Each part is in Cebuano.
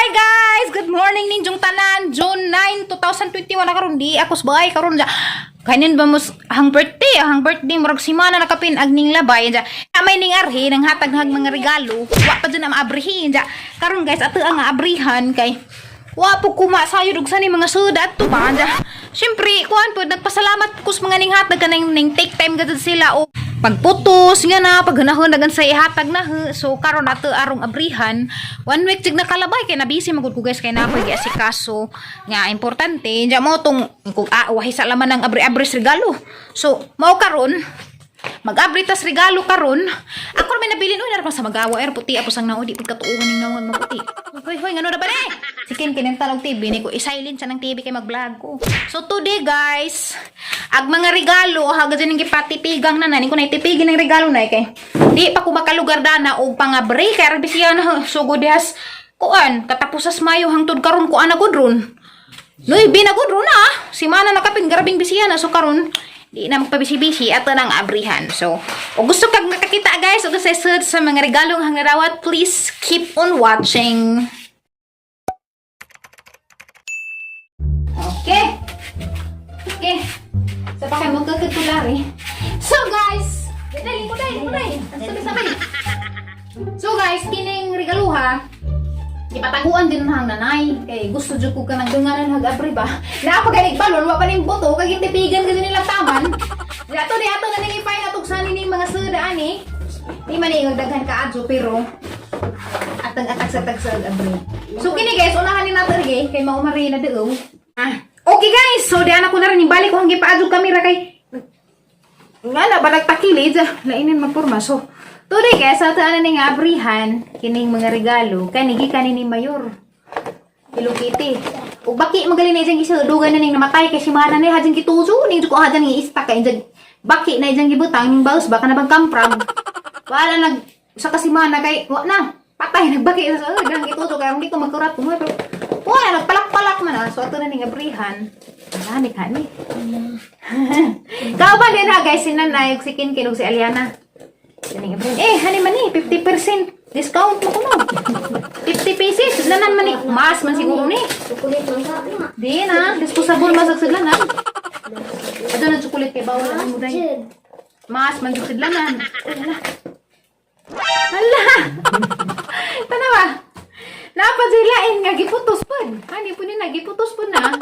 Hi guys! Good morning ninyong tanan. June 9, 2021 na karon di ako sa bahay karon ja. Kainin ba mo hang birthday, hang birthday murag simana nakapin ag ning labay ja. May ning arhi nang hatag hag mga regalo. Wa pa jud na maabrihin ja. Karon guys, ato ang abrihan kay wa po kuma sayo og sa ni mga suda adto ba ja. Syempre, kuan po nagpasalamat ko sa mga ning hatag kanang ning take time gud sila o pagputos nga na paghanahon dagan sa ihatag na he. So karon ato arong abrihan one week jud nakalabay kay nabisi magud ko guys, kay na ako'y giasikaso nga importante diya mo tong kung wahi sa laman ng abri-abri sa regalo. So mao karon mag-abri tas regalo karon. Ako ra may nabilin, uy, narapang sa magawa er puti ako sang naudi pud katuohan ning nawang maputi. Hoy hoy, ngano ra ba ni si Ken kinental og TV ni ko, i-silent siya ng TV kay mag-vlog ko. So today guys, ag mga regalo haga dyan ning gipatipigang na na ning ko na itipigin ng regalo na kay di pa ko makalugar dana og pangabri kay arang bisiya na sugod dihas kuan katapos sa Mayo hangtod karon kuan na gud ron. Noy, binagod ron na. Si Mana nakapin, garabing bisiya na. So karon di na magpabisi-bisi ato nang abrihan. So, o gusto kag makakita guys, o gusto sa sa mga regalong hangnarawat, please keep on watching. Okay. Okay. Sa pa kayo magkakatulari. So guys, dali ko dali ko dali. Sabay-sabay. So guys, kining regaluha, ipataguan din hang nanay kay gusto jud ko kanang dunganan hag abri ba naa pa ganig balon wa pa ning buto kag intipigan gud nilang taman di ato di ato na ning ipay natugsan ning mga seda ani di man ni daghan kaadyo pero atang atag sa tag sa abri. So kini guys, unahan ni nato rin kay mao mari na duo. Ah, okay guys, so di ana ko na rin ibalik ko ang gipaadyo kamera kay nga na ba nagtakilid lainin magporma. So today guys, ato ana ning abrihan kining mga regalo kani gikan ni Mayor Hello Kitty. Ug baki magaling na ijang gisudugan na ning namatay kay si mana ni hajang gituso ning ko hajang giista kay ijang baki na ijang gibutang ning baos baka na bang kamprag. Wala nag sa kasimana kay wa na patay nagbaki sa dang gituso kay hindi ko magkurat mo pero wala nagpalak-palak man ah. So ato na ning abrihan. Wala ni kani. Kauban din ha guys si Nanay ug si Kinkin ug si Aliana. Kaning abrihan. Eh, hani man ni 50% discount mo kuno. 50 pieces nanan man ni mas man siguro ni. Chocolate man sa na. Di na, disposable mas sagsidlan na. Ato na chocolate kay bawal ang muday. Jud. Mas man sagsidlanan. Uy, hala. Hala. Tanawa. Napasilain nga giputos pud. Hani po ni na giputos pud na.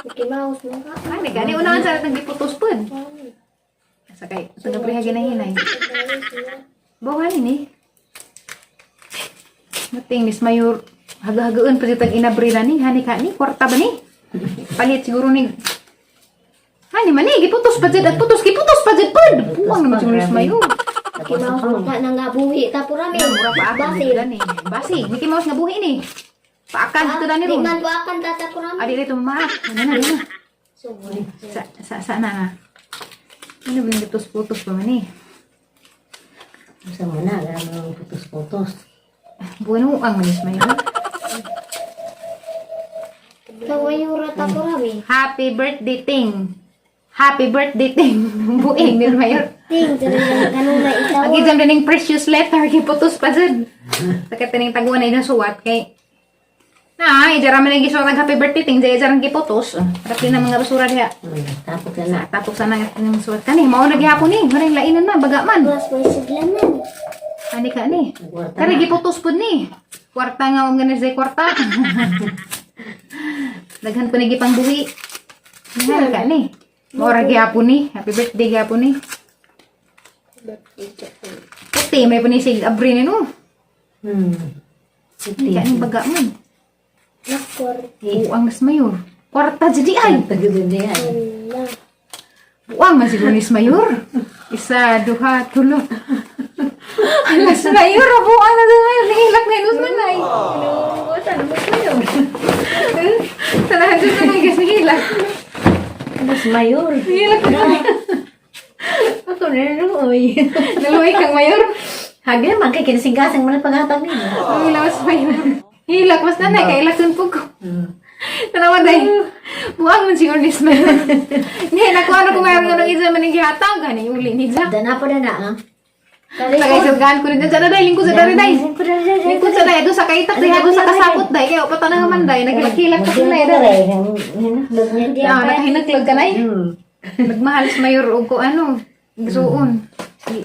Mickey Mouse man ka. Hani gani unahan sa atong giputos pud. Sa kay ito na preha ginahinay. Bawan ni. Mating Miss Mayor haga-hagaan pa sitang inabri na ni hani ka ni kwarta ba ni? Palit siguro ni. Hani man ni giputos pa jud at putos giputos pa jud pud. Buang naman siguro Miss Mayor. Mickey Mouse man ka nang gabuhi ta purami. Mura pa ako Basi. ni. Basi, Mickey Mouse nga buhi ni. Paakan dito dani Di ron. man buakan ta ta purami. Adi dito ma. Ano na, ano na. So, Sa na na. Ano ba yung putos-putos pa man eh? Sa mo na, ganun putos-putos. Bueno, ang manis mayor. Kawayura ta purami. Happy birthday ting. Happy birthday ting. Buing nil mayor. Ting dili kanunay itaw. Ang exam din precious letter giputos pa jud. Sakit ning taguan na inyong suwat kay na, ijara man ang gisuwat ang happy birthday ting, jay ijarang giputos. Harap din ang mga basura diha. Tapos na na. Tapos sana nga ng suwat kani, mao na gihapon ni, maring lainan man, baga man. Mas may sidlanan. Ani ka ni. Kwarta Kani na. giputos pud ni. Kwarta nga ang ganun sa kwarta. Daghan pa ni gipang buhi. Ani ka ni. Mao ra gihapon ni. Happy birthday gihapon ni. Puti may pa ni sig abri ni no. Ani ka ni baga man. Nakor. Buang nas mayor. Kwarta jadi ay. Tagudin din ay. Wala. Buang man siguro ni mayor. Isa, duha, tulo. Alas mayor, buang na mayor. Nihilak na inus man ay. Saan mo kayo? Tanahan dyan na guys, nihilak. Mas mayor. Nihilak na. Ako naluoy. Naluoy kang mayor. Hagin man kay kinasingkasing man ang paghatag niyo. Ang mas mayor. Hilak, mas nanay, kailakan po ko. Tanawa day. Buang man siguro ni mayor. Ni, nakuha na ko mayor nga nang isa man ang gihatag. Gani, uli ni Jack. Dana pa na na ah. Tagay sa ko rin. Diyan na day, lingkod sa dari day. Lingkod sa day. Doon sa kaitak, day. Doon sa kasakot day. Kaya upatan Panday, naghilak-hilak ka sila. Eh. Ah, nakahinaklog ka na eh. Nagmahal sa mayor og ko ano, gisuon.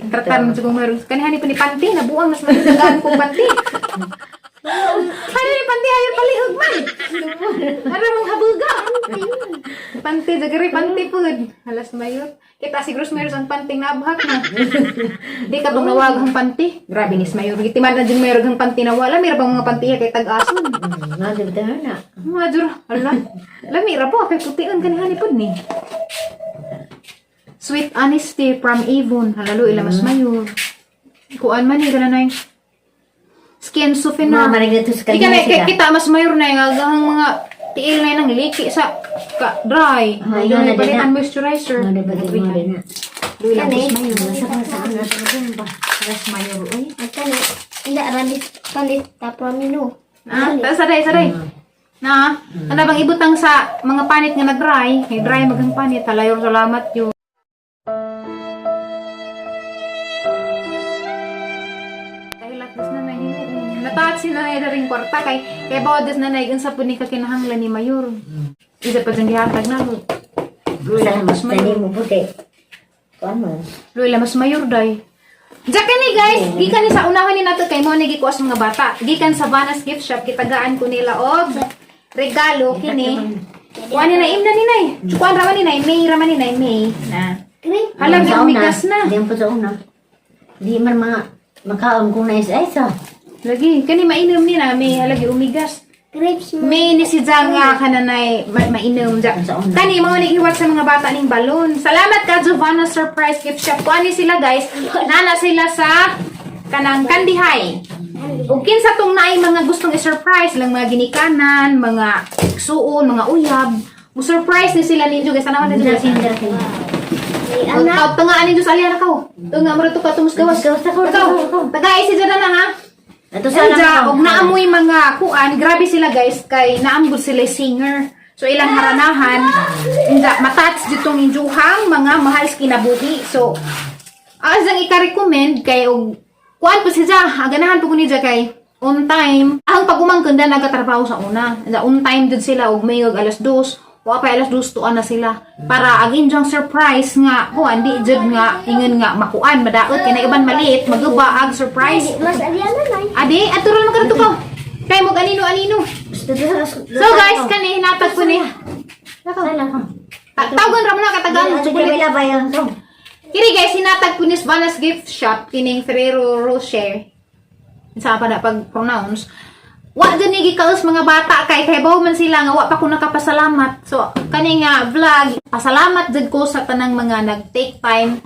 Tratar mo sa kong mayor. Kanihani pa ni panty, nabuang mas magdagaan kong panty. Hani ni panty, hayo palihog man. Ano mong habuga? Panty, jagari panty pud. Halas mayor. Kita siguro sa mayor ang panty nabhak na. Di ka tong nawag ang panty. Grabe ni sa mayor. Gitiman na dyan mayor ang panty na wala. Mira bang mga panty kay tag-ason. Na. Mga juro, ala. Lami ra po, kay putian kanihani pud ni. Sweet Honesty from Avon. Halalo, ila mas mayor. Kuan man ni kana nay. Skin softener. Mga marig na to sa Di ka na, kanila kay sila. kita mas mayor na yung agahang mga tiil na yung liki sa ka, dry. Ah, Yung yun na din palitan na. moisturizer. Ano ba din mo din na? Luwi lang mas mayor. Nasa ka saan nasa ka ba? Mas mayor oy. At kani, hindi ralit palit tapramino. Ah, ta saday saday. Na, ano bang ibutang sa mga panit nga nag-dry? May dry magang panit. Halayor salamat yun. Kahilak des na nay Nataat si nanay na rin kwarta kay kay bawod des nanay unsa pud ni ka kinahanglan ni mayor. Isa pa jang gihatag na. Luwi lang Salamat mas sa mayor. mo puti. Kuan mo. Luwi lang mas mayor day. Diyan kani guys, gikan ni sa unahan ni nato kay mo ni gikuha sa mga bata. Gikan sa Vanas Gift Shop gitagaan ko nila og regalo kini. Kuan ni na imna ni nay. Kuan ra man ni nay, May ra man ni nay, May. Na. Grape. Halam Sa yung una, umigas na. Di po sa una. Di man mga makaon kung nais ay sa. Lagi kani mainom ni na May halagi umigas. Grapes mo. May ni si Zang nga kananay mainom ja. Sa una. Kani mga nagihiwat sa mga bata ning balon. Salamat ka Giovanna Surprise Gift Shop. Kuan ni sila guys. Nana sila sa kanang Candy High. Ug kinsa tong naay mga gustong i-surprise lang mga ginikanan, mga suon, mga uyab. Mo surprise ni sila ninyo guys. Tanawan na Dira dito. sindra kay. May anak. Anak, tungaan ninyo sa alihan ka. Tunga mo to ka tumus gawas. Gawas ako, Ikaw, gawas ako. tagay si Jada na ha. Ato sa Anja, og naamoy mga kuan, grabe sila guys kay naamgod sila singer. So ilang haranahan, inja matats ditong injuhang mga mahal sa kinabuhi. So as ang ika-recommend kay og kuan po siya, aganahan po ko niya kay on time. Ang pagumangkon na nagatrabaho sa una. Inja, on time dud sila og may og alas 2. Wa pa alas 2 tuan na sila para ang inyong surprise nga kuan di jud nga ingon nga makuan madaot kay na iban maliit maguba ang surprise. Mas aliana nay. Adi, ato ron magkaroon ko. Kay mo anino anino. So guys, kani hinatag ko ni. Sala ko. Tawagan ra mo na katagaan Ato chocolate. kay bayan ko. Kini guys, hinatag ko ni Vanas Gift Shop kining Ferrero Rocher. Sa pa na pag-pronounce. Wa dyan ni gikaos mga bata kay kay bawo man sila nga wa pa ko nakapasalamat. So kani nga vlog, pasalamat jud ko sa tanang mga nag-take time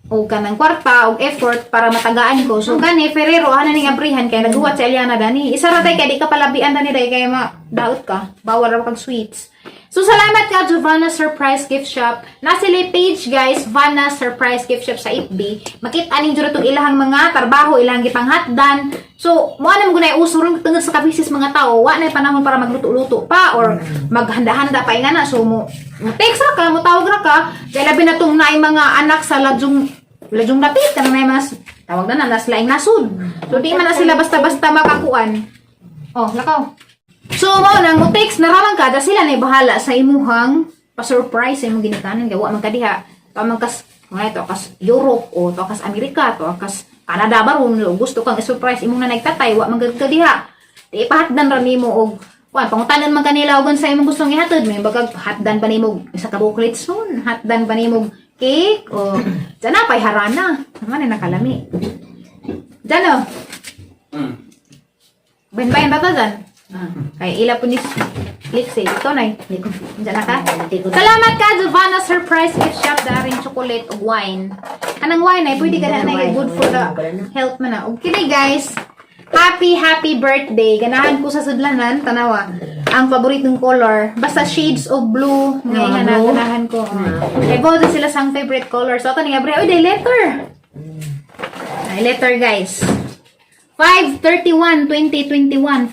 o kanang kwarta o effort para matagaan ko. So kani Ferrero ana ning abrihan kay naghuwat si Eliana dani. Isa ra tay kay di ka palabian dani day kay ma daot ka. Bawal ra kag sweets. So salamat ka Giovanna Surprise Gift Shop. Na sila page guys, Vanna Surprise Gift Shop sa FB. Makita ninyo ra tong ilahang mga trabaho, ilahang gipanghatdan. So mo na mo gunay uso ron tungod sa kabisis mga tao, wa na panahon para magluto-luto pa or maghanda-handa pa ingana. So mo text ra ka, mo tawag ra ka. Kay labi na tong naay mga anak sa ladyong Ladyong dapit kanang naay mga tawag na na nas laing nasud. So di man na sila basta-basta makakuan. Oh, lakaw. So mao nang mo text naraman ka da sila na bahala sa imuhang pa-surprise sa imong ginikanan kay wa man ka diha. To man kas mga to kas Europe o to kas Amerika, to kas Canada baron o gusto kang i-surprise imong nanay tatay wa man gud ka diha. Di ipahatdan ra nimo og kuan pangutanan man kanila og unsa imong gustong ihatod may bagag hatdan pa nimo og isa ka buok litson, hatdan pa nimo og cake o dyan na pay harana. Naman na nakalami. Diyan oh. Bayan-bayan ba ta dyan? Kay ila po ni Lixie. Ikaw na. Di ko. Diyan na ka? Di ko. Salamat ka, Giovanna Surprise Gift Shop. Daring chocolate ug wine. Anang wine ay pwede ka na na good for the health man na. Okay guys. Happy, happy birthday. Ganahan ko sa sudlanan. Tanawa. Ang paboritong color. Basta shades of blue. Nga Ah, nga na, blue. ganahan ko. Kay both sila sang favorite color. So, ito nga, bre. Uy, day letter. Ay, letter, guys. 5/31/2021.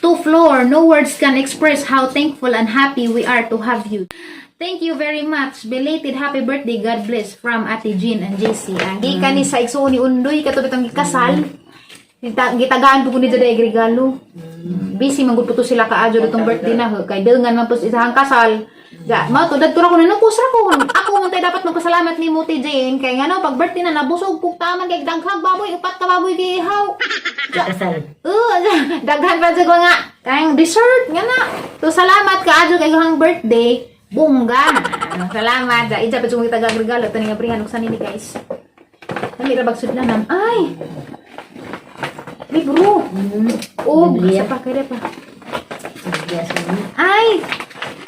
To floor, no words can express how thankful and happy we are to have you. Thank you very much. Belated happy birthday. God bless from Ate Jean and JC. Ang gikan ni sa igsuon ni Undoy kato bitong gikasal. Gitagaan po ko ni Jaday regalo. Busy man gud po to sila kaadyo datong birthday na ho. Kay dengan man po sa isahang kasal. Ja, mao to dadto ra ko na kusra ko. Ako man tay dapat magpasalamat nimo, Ti Jane, kay ngano pag birthday na nabusog pug taman kay daghang baboy, upat ka baboy gihaw. Kasal. Oo, daghan pa jud ko nga kayang dessert nga na. So salamat kaadyo kay hang birthday. Bongga. Ano, salamat. Ja, ija pa jud kita regalo to nga abrihan og nini, guys. Dami ra bagsud na nam. Ay. Libro. Og Biblia. sa pa kaya pa. Yes, mo. Ay!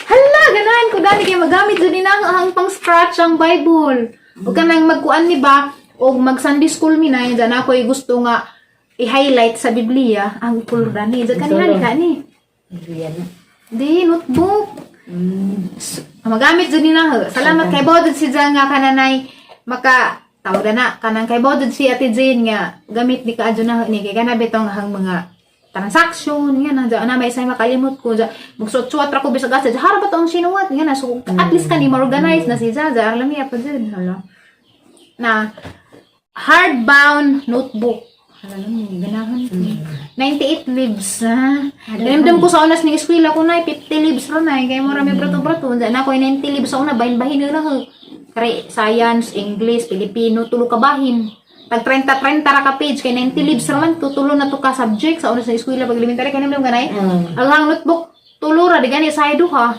Hala, ganahan ko dani kay magamit jud ni na ang pang scratch ang Bible. Ug kanang magkuan ni ba og mag Sunday school mi na dyan ako ay gusto nga i-highlight sa Biblia ang kulor dani. Dyan kanihan ka ni. Biblia na. Di notebook. Magamit jud ni na. Ho. Salamat kay Bodod si Jan nga kananay maka tawag na kanang kay Bodod si Ate Jane nga gamit ni kaadyo na ho ni kay kana bitong ang mga transaction nga na dyan na may isay makalimot ko dyan magsuot-suot ra ko bisag asa dyan hara ba to ang sinuwat nga na, so at least kani ma-organize na si Jaja alam niya pa dyan hala na hardbound notebook. Hala lang ni ganahan ko. 98 leaves ha. Dinamdam ko sa unas ni eskwela ko na 50 leaves ra na kay mo rami brato-brato. Unsa na ko 90 leaves sa una, bahin-bahin na lang. Kare science, English, Filipino, tulo ka bahin. Tag 30-30 ra ka page kay 90 leaves ra man to, tulo na to ka subject sa unas ni eskwela pag elementary kay namdam kanay. Ang hang notebook tulo ra di gani sa duha.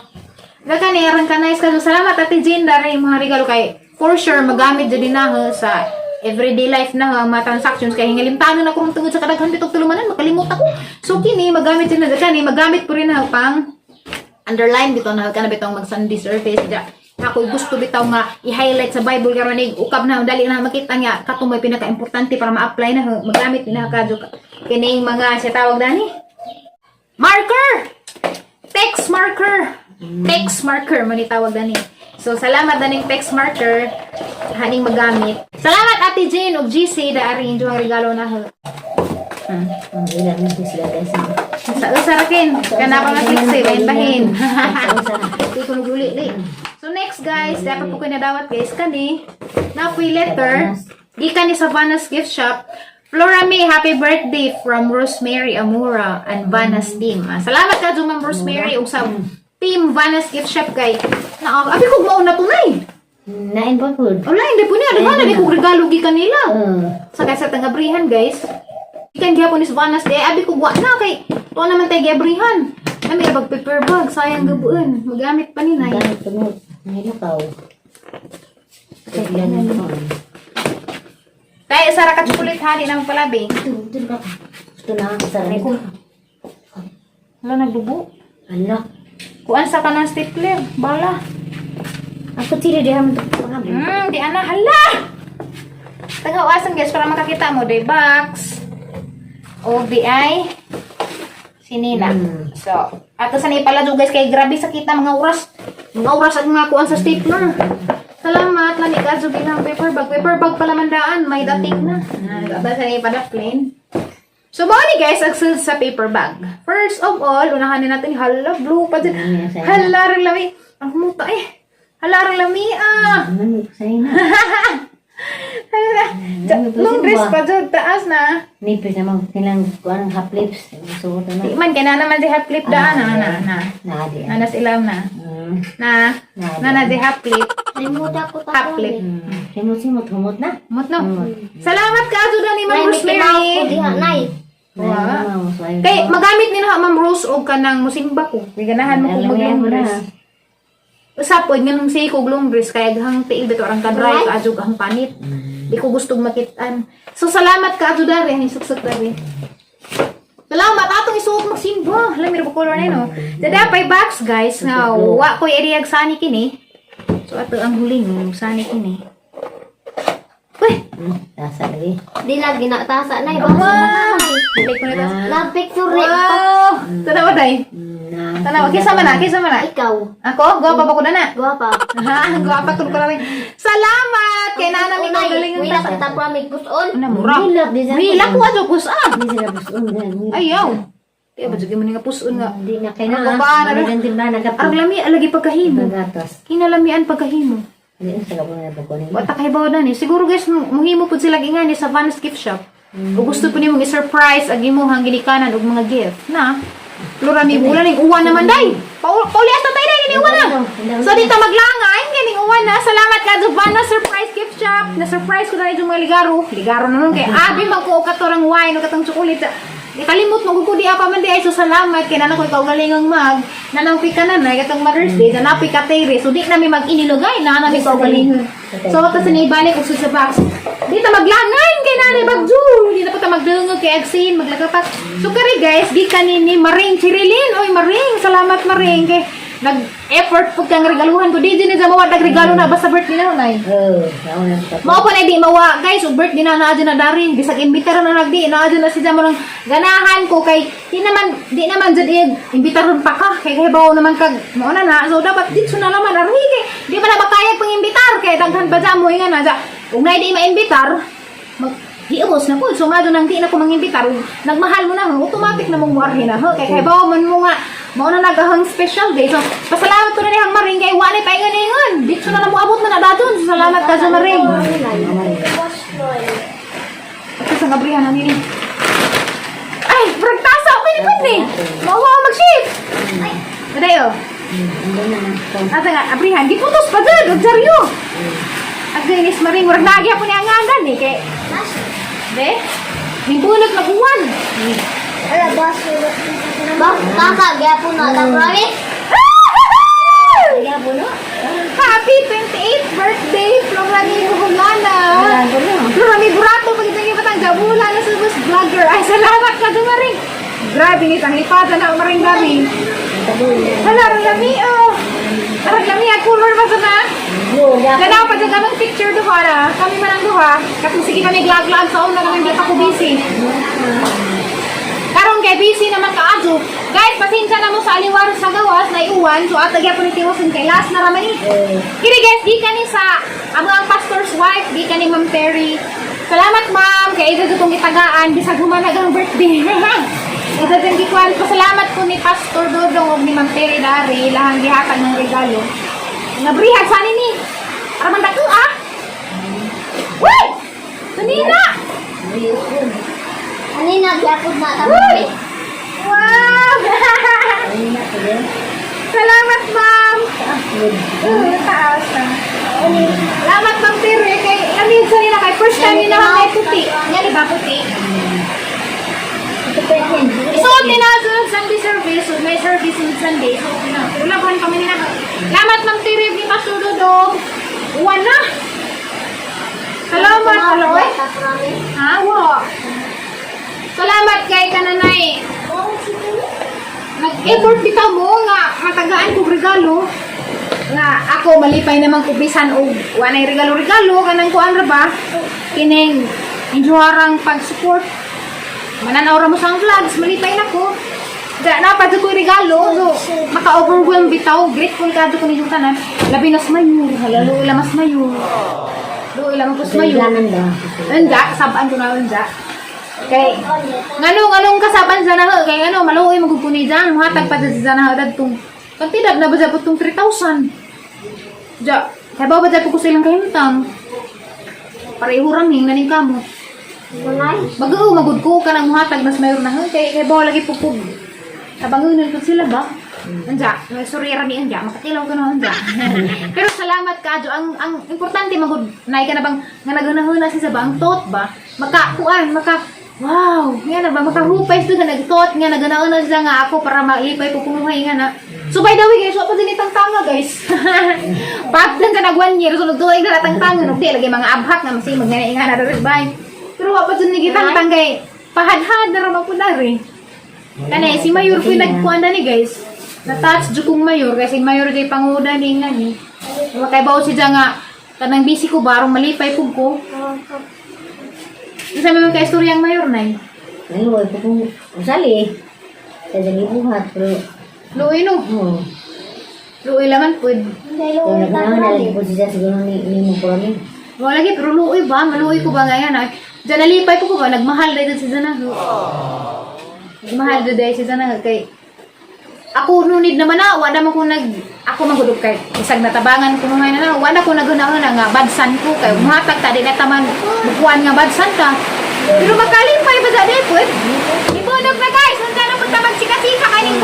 Dagan ni aran ka nice ka. So, salamat, Ate Jane, dari mga regalo kay for sure magamit jud na ho sa everyday life na ho ang mga transactions kay hingalimtanon na kung tungod sa kadaghan bitog tulumanan makalimot ako. So kini magamit jud na kani magamit po rin na ho pang underline bitaw na kana bitaw mag Sunday service ja. Ako gusto bitaw nga i-highlight sa Bible karon ni ukab na dali na makita nga katong may pinaka-importante para ma-apply na ho magamit ni na kadyo kining mga siya tawag dani marker. Text marker. Text marker man tawag dani. So salamat daning text marker haning magamit. Salamat, Ate Jane og GC da ari ang regalo na ho. Ang ilan na sila, guys. Sa usarakin kana pa nga fix eh bahin. Sa Ito ko naguli li. So next, guys, dapat po ko nadawat, guys, kani na free letter gikan ni Savannah's Gift Shop. Flora May, happy birthday from Rosemary Amura and Vanna's team. Ah, salamat ka Ma'am Rosemary ug sa team Vanna's Gift Shop kay na abi ko mauna tunay. Nain po food. Wala, hindi po niya. Daghan na di ko regalo gikan nila. Sa kay sa tangabrihan, guys. Ikan gihapon ni Vanna's day, abi ko wa na kay tuwa naman tayo giabrihan. Ami bag paper bag, sayang gabuon. Magamit pa ni nay. Gamit ko mo. Nilakaw. Tiglan mo. Tayo sa ka chocolate hani nang palabi. Ito, ito ba? Ito na ang sarili ko. Wala nagdubo. Ala. Kuan sa kanang stapler, bala. Ako tira diha mo ito. Di ana hala. Tagawasan, guys, para makakita mo day box. O di ay sinina. So, ato sa ni pala guys kay grabe sa kita mga oras. Mga oras at mga kuan sa stapler. Salamat lami ka jud ng paper bag. Paper bag pala man daan, may dating na. Ah, sa ni pala plain. So, mao ni guys, ang sulod sa paper bag. First of all, unahan na natin, hala, blue pa dyan. Hala, rang lami. Ang muta eh. Hala, rang lami ah. Ano, sa'yo na. Hala. Long dress pa dyan, taas na. Nipis naman silang kuan half lips. Suot na. Di man, kaya na naman si half lip daan. Na, na, na. Na di. Na, nas ilaw na. Na, na, na si half lip. Remote ako Half tapos. lip. Simot simot humot na. Mut no. Salamat ka, Azuda ni Ma'am Nay, may kibaw ko Rosemary. diha, Nay. Wow. Kay magamit ni na Ma'am Rose og kanang musimba ko. Di ganahan mo kung mag-long dress. Usa pod nga nung say ko long dress kay aghang tiil bitaw ang kadry ka adjog ang panit. Di ko gustong makitaan. So salamat ka adyo dare ni suksok dare. Salamat atong isuot magsimba. Alam mo color na no. Dada pay box, guys, nga wa koy eriyag sani kini. So ato ang huling sani kini. Uy, Nasa lagi. Di lagi natasa, Nay. Wow! Dili ko na tas. Love picture rin. Wow! Tanawa day. Na. Tanawa kisa man na, kisa man na. Ikaw. Ako, gwapa pa ko na na. Guwapa. Ha, gwapa ko na rin. Salamat kay nana mi Unay, galing ang wala tasa. kita pramig puson. Ano mura? Hilak, di sa- Wila ko adyo pusa. Di sila puson. Ayaw. Di ba jud mo ni nga puson nga. Di na kay na. Ano ba, na- Ano ba nagapit? Ang lami alagi pagkahimo. Pagatos. Kinalamian pagkahimo. Di na sa kabon na pagkunin. Wa ta kay na ni. Siguro guys muhimo pud sila gingani sa Van's Gift Shop. O gusto po nimong i-surprise ang imong ginikanan og mga gift na. Florami bulan ning uwan naman day. Pauli asta tayo day ning uwan na. So dito maglangay ganing uwan na. Salamat ka Giovanna Surprise Gift Shop. Na surprise ko na yung mga ligaro. Ligaro na nun kay abi man ko og katorang wine o katong chocolate. Ikalimot mo ko di apa man di ay, so salamat kay nanang ko kaugalingang mag nanang ka na na katong Mother's Day na napi ka tere, so di nami mag-inilugay na nami kaugalingon. So tas ibalik og sa box. Di ta maglangay kay nanay bagju. Di na pa ta magdungog kay agsin maglakapak. So kari guys, gikan ni Maring Chirilin. Oy Maring, salamat Maring kay nag-effort pud kang regaluhan ko. Di din sa mawa regalo na basta birthday na nay. Oh, sao na sa. Mao pa na di mawa guys, ug birthday na naa na darin bisag imbitaron na nagdi naa na siya mo ng ganahan ko kay di naman jud imbitaron pa ka kay kahibaw naman kag mao na na, so dapat dito na naman arhi kay di man na makayag pang imbitar kay daghan pa dyan mo nga na dya. Ug nay di maimbitar mag hiubos na po. So nga doon ang di na ko mangimbitar. Ug nagmahal mo na, automatic na mong muarhi na. Ho. Kay kahibaw man mo nga, mao na nagahang special day. So, pasalamat ko na niyang Maring kay wala pa ingon-ingon. Dito na na moabot na na daton. So, salamat ka sa Maring. Ito sa ngabrihan na nini. Ay, bragtasa! Okay ni Pwede! Mauwa mag-shift! Ay, Adayo. Ando na na. Ata nga, abrihan. Giputos pa dyan! Ogjaryo! Agay ni Maring, murag nagya po niya ang angan eh. Kay, de? Nibunot maguwan. Ala, boss. Boss, kaka, gyapon na. Ta promise? Gyapon no. Happy 28th birthday, Florami Buhulana! Gyapon no. Florami Burato, pagkita niyo patang Jabula na subos vlogger. Ay, salamat ka dumaring. Grabe ni ang lipada na umaring dami. Hala, ang lami, oh. Ang lami, ang color ba sa na? Yo, gyapon. Ganaw pa dyan kaming picture duha na. Kami man ang duha. Katong sige kami glag-lag sa una kami hindi pa ko busy. Karon kay busy naman kaadyo. Guys, pasensya na mo sa aliwar sa gawas na iuwan. So atag gyapon ni tiwason kay last na raman ni. Kini guys, di kani sa amo ang pastor's wife, di kani Ma'am Terry. Salamat ma'am kay ito itong itagaan bisag humanag ang birthday. Ito din gikuan. Pasalamat ko ni Pastor Dodong ug ni Ma'am Terry dari lahang gihatag ng regalo. Nabrihag sa ni. Para man dako ah. Uy! Kanina! Anina, gyapon na. Ta Uy! promise? Wow! Salamat, ma'am! Taas na. Salamat, ma'am Tere. Kay, lamig sa nila. Kay first time nila kay puti. Nga, di ba puti? Ito pa yun. Isuot nila sunod Sunday service. So, may service sunod Sunday. Suot nila. Pero laban kami nila. Salamat, ma'am Tere. Ni Pastor Dodong. Uwan na. Salamat, Aloy. Ta promise? Ha? Wa. Salamat kay kananay. Nag-effort bitaw mo nga matagaan kog regalo. Nga ako malipay naman ko bisan og wa nay regalo-regalo kanang kuan ra ba? Kining injuharang pag-support. Mananaw ra mo sa ang vlogs, malipay na ko. Da na pa jud ko'y regalo. So, maka-overwhelm bitaw. Grateful ka jud ko ninyong tanan. Labi nas mayor, hala luoy mas mayor. Luoy lang ko sa mayor. Ganan ba? Unja, sabaan ko na unja. Kay ngano nganong kasaban sa na kay ano maluoy magud ko ni dyan, muhatag pa dyan sa na dadtong kantidad na ba dyan po tong 3,000. Ja, kay ba ba dyan po ko silang kahimtang. Pareho ra ning naning kamo. Kunay. Bago magud ko kanang muhatag mas mayor na kay kay ba lagi pupug. Tabangunan ko sila ba? Anja, may sorry ra ni anja, makatilaw ko na anja. Pero salamat ka ang importante magud nay ka na bang nga nagunahuna si sa ba ang thought ba? Maka kuan, maka wow, nga na ba makarupay sa nga nag-thought nga nagunahuna siya nga ako para malipay ko kumuhay nga na. So by the way guys, wa pa din itang tanga guys. Pag ka nag 1 year so nagtuig na tang tanga no di lagi mga abhak nga masimag nga nga na rin bye. Pero wa pa dyan nagitang kay pahadhad na ra man po dari. Kanay si Mayor ko nagkuan na ni guys. Na-touch jud kong Mayor kasi Mayor jay panguda ni nga ni. Kay bawo siya nga kanang busy ko barong malipay pug ko. Unsa may mga kaistoryang Mayor nay? Ano, ito kung usali. Sa dagi buhat pero Luoy no. oh. Luoy laman pud. Hindi, Kung luoy ta nagnaon na lagi promise. po siya siguro ni mo promise. Wala lagi pero luoy ba maluoy ko ba ngayon ay. Diyan nalipay po ko ba nagmahal dahil si Zana. Nagmahal dahil si Zana kay ako nunid naman na wala man ko nag ako magudog kay isag natabangan ko mga na wala ko nagunahon nga badsan ko kay muhatag ta di na taman mukuan nga badsan ka. Pero magkalipay ba sa depot? Ibunog na, guys. Unsa na punta magchika-chika kaning